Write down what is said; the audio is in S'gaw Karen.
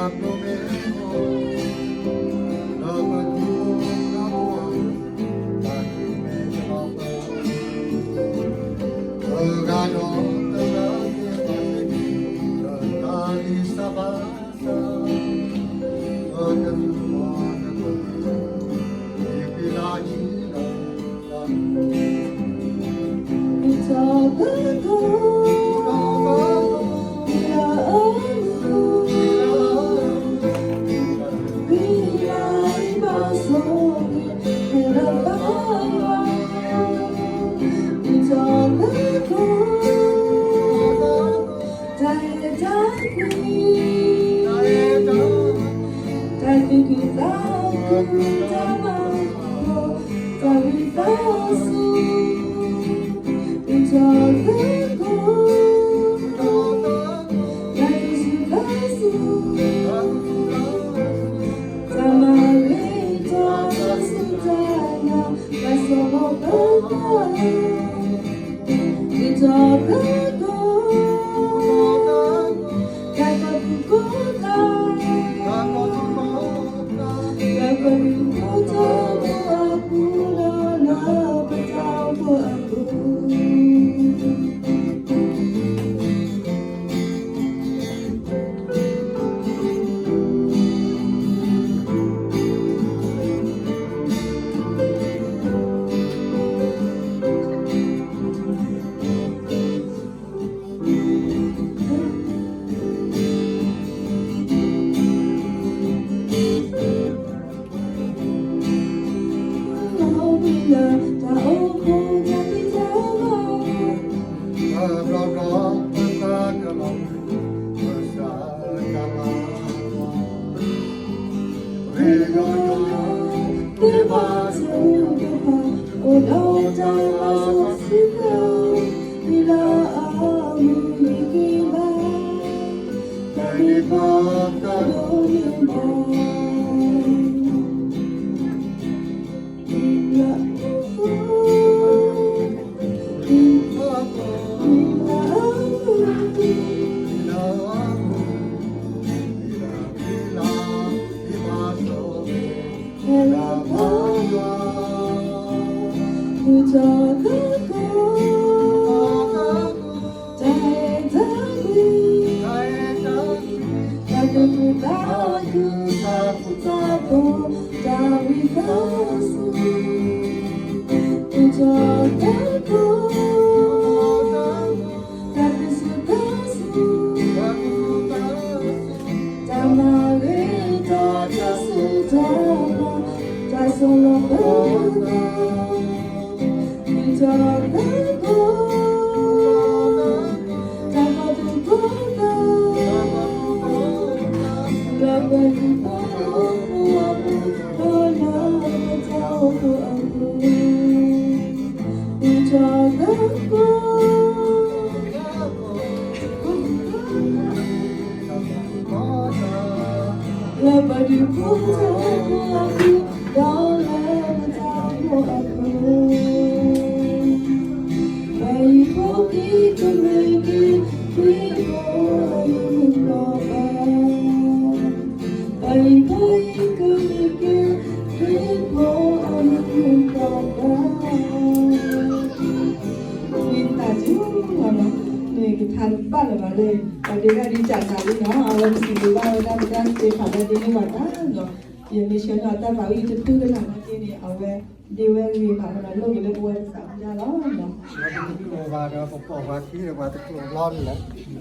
မ့ၢ်တၢ်ဒ်န့ၣ်လီၤနီၤ, မ့ၢ်ကထါတဘၣ်လၢၤဘၣ်လၢ ပှၤဒ့ဂၤဒ်ကၢ်သးလံနီၤ, အဝဲပစံးဘျုးဘၣ်ဝဲဒၣ်ပတၢ်သ့ၣ်တဖၣ်လၢဒ်န့ၣ်ဘၣ်တၢ်နီၤ, ယမ့ၢ်ဆှၢန့ၢ်အတၢ်သးဝံၣ်တဖုကနၣ်နာ်က့န့ၣ် အဝဲဒ့ဝဲဂ့ၤဘၣ်ဝဲဒီးလိၣ်က့ၤလၢပဝဲပသးဝံၣ်ဒၣ်လီၤနီၤ. ပှၤတကျိၤဘၣ်ဒီးပပိာ်ပှၤခံဒီးပှၤတကျိၤဘျီန့ၣ်လီၤ.